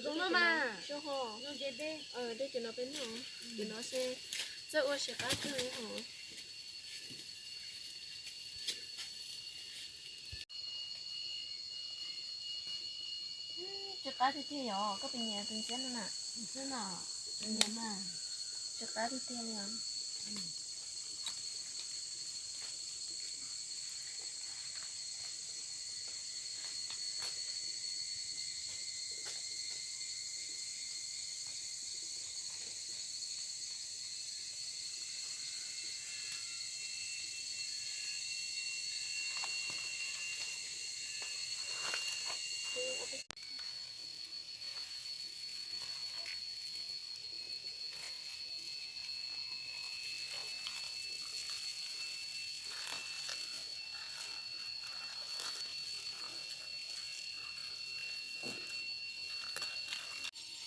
Zoo no mas. Dej cov no peb noj, cov no se txawj ua siab qab kawg li hos. Tsis qab tiag tiag yom, koj puas nyiam tus ntxiab no na? Ntxiab no, nyiam mas. Tsis qab tiag tiag li os.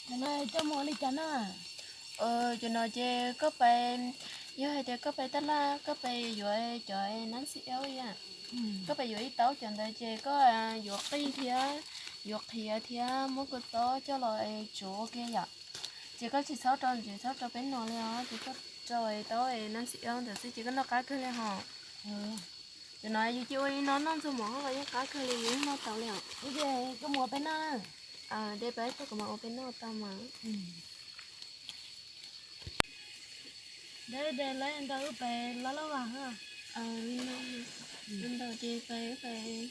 Cov no coj mus ua li cas na? Cov no ces koj pais, yog hais tias koj pais tab laj koj pais yuav cov nab xi eub yom, koj pais yuav ib taub cov ntawd ces koj yuav qij thiab, yuav qhiav thiab muab kua txob coj los tsuav ua ke yom. Ces koj tsis txhob rau, tsis txhob rau peb no li os, ces koj rau taub nab xi eub ntawd xwb ces koj noj qab kawg li hos. Cov no yus cia ua li no noj ntxuag mov los yeej qab kawg li, yus yeej noj tau li os. Koj mus ua peb noj na. De peb koj kuv mam ua peb noj tau mas. De de lawv ntawd wb pais loj loj vas. Li no, ntau ces pais wb pais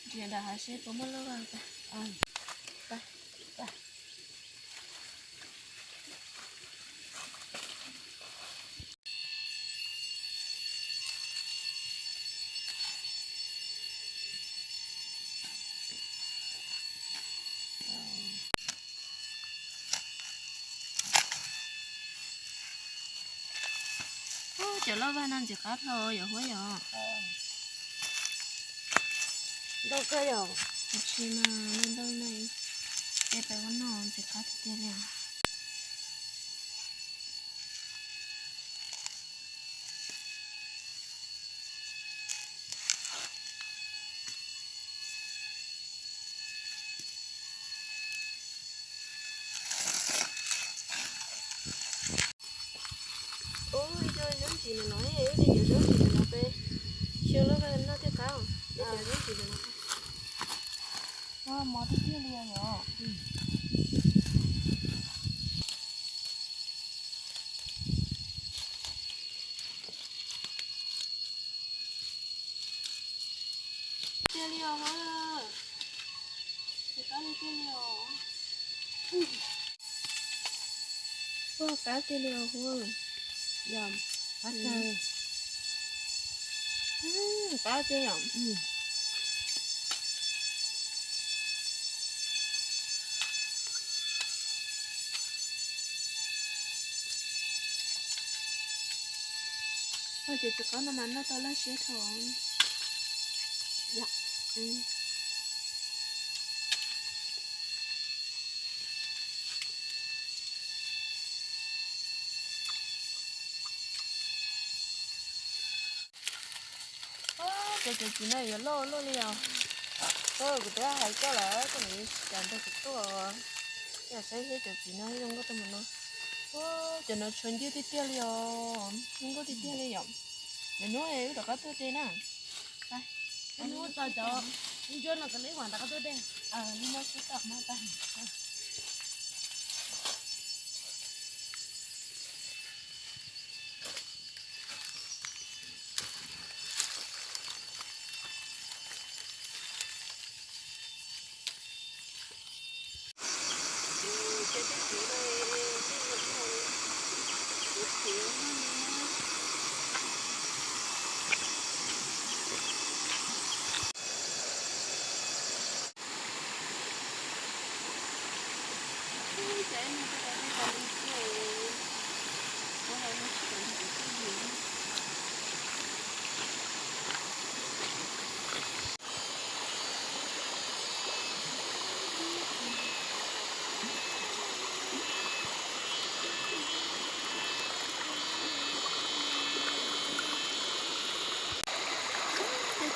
nrhiav nram hav seb puas muaj loj vas. Cov loj vas no ntxim qab dhau yom Huab yom. Ntau kawg yom. Tab sis mas ntau ntau no, ces peb ua noj ntxim qab tiag tiag li. Ub, ib co zaub ntsim no no, wb de cov zaub ntsim no no peb xyaw loj vas noj thiaj qab. De cov zaub ntsim no no. Mov tiag tiag li os. Tiag li os. Tsis qab li tiag li os. Ua qab tiag li os Huab. Yog, qab kawg. Qab tiag yom. Ces tsis qab no mas noj tau laj siab dhau. Cov txiv no yuav loj luaj li os. Kuv twb hais koj lawm koj nim tsis kam nrog kuv tuaj. Yog saib seb cov txiv no zoo nkauj tau mus no. Cov no tshuav ncwj tiag tiag li os, zoo nkauj tiag tiag li yom. Lwm hnub wb rov qab tuaj de na. Hnub txog cov ncwj no kav li mam rov qab tuaj de. Li no xwb tau mas tag.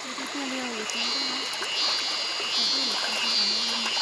Tiag tiag li os, yuav tau ntuj na. Tau ntuj yuav tau ntuj.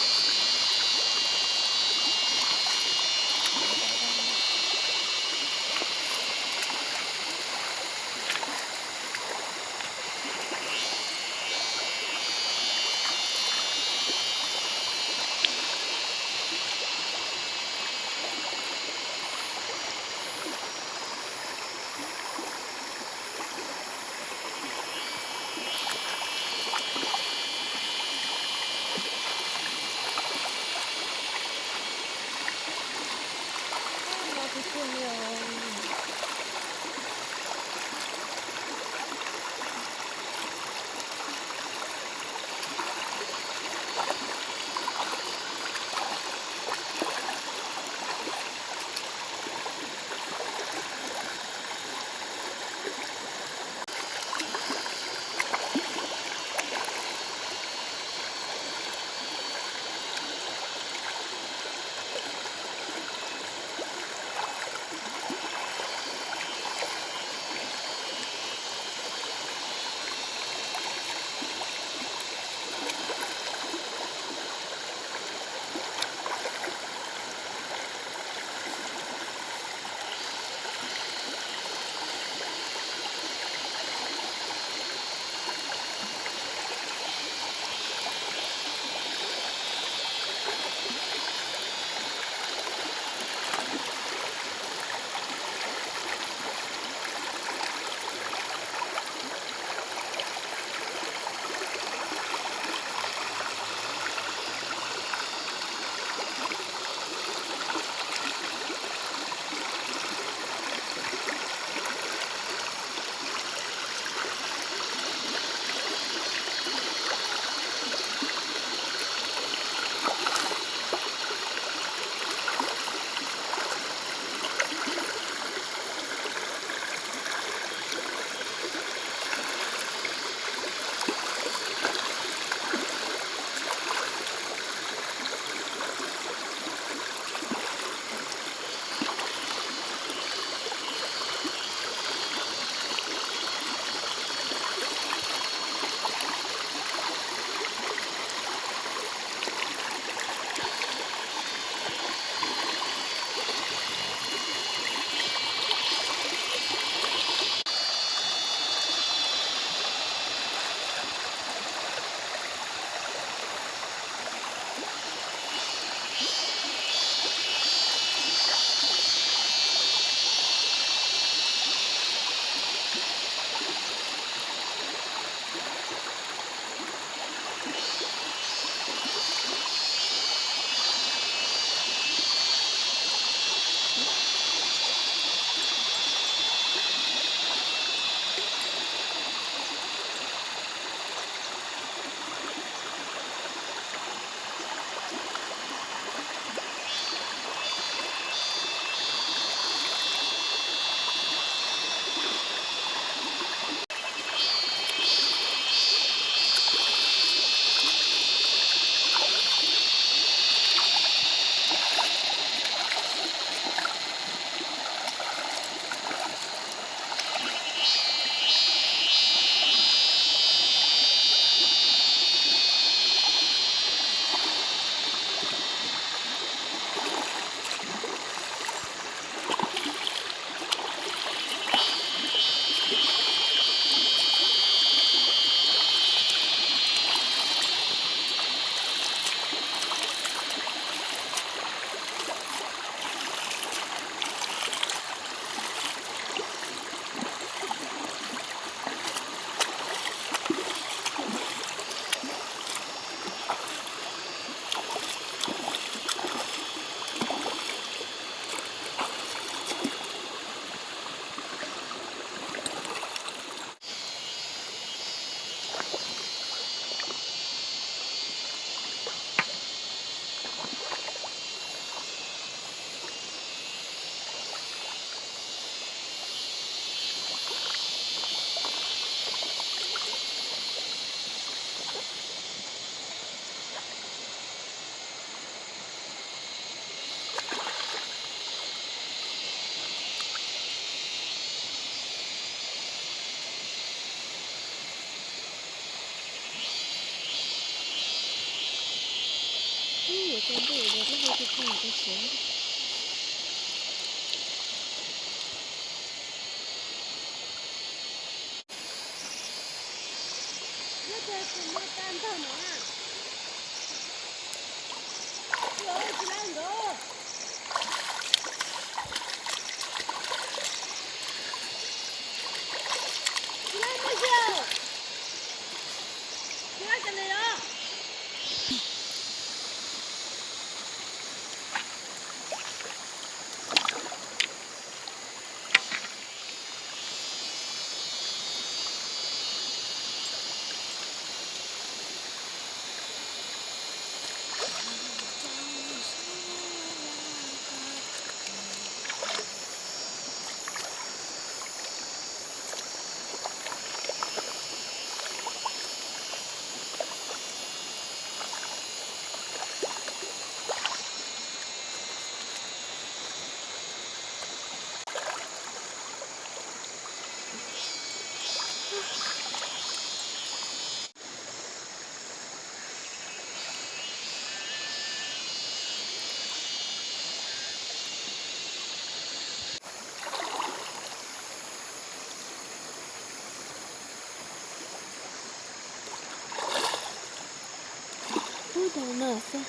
Tus no xwb.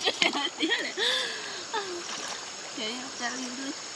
Tiag li, ces yog cas li lub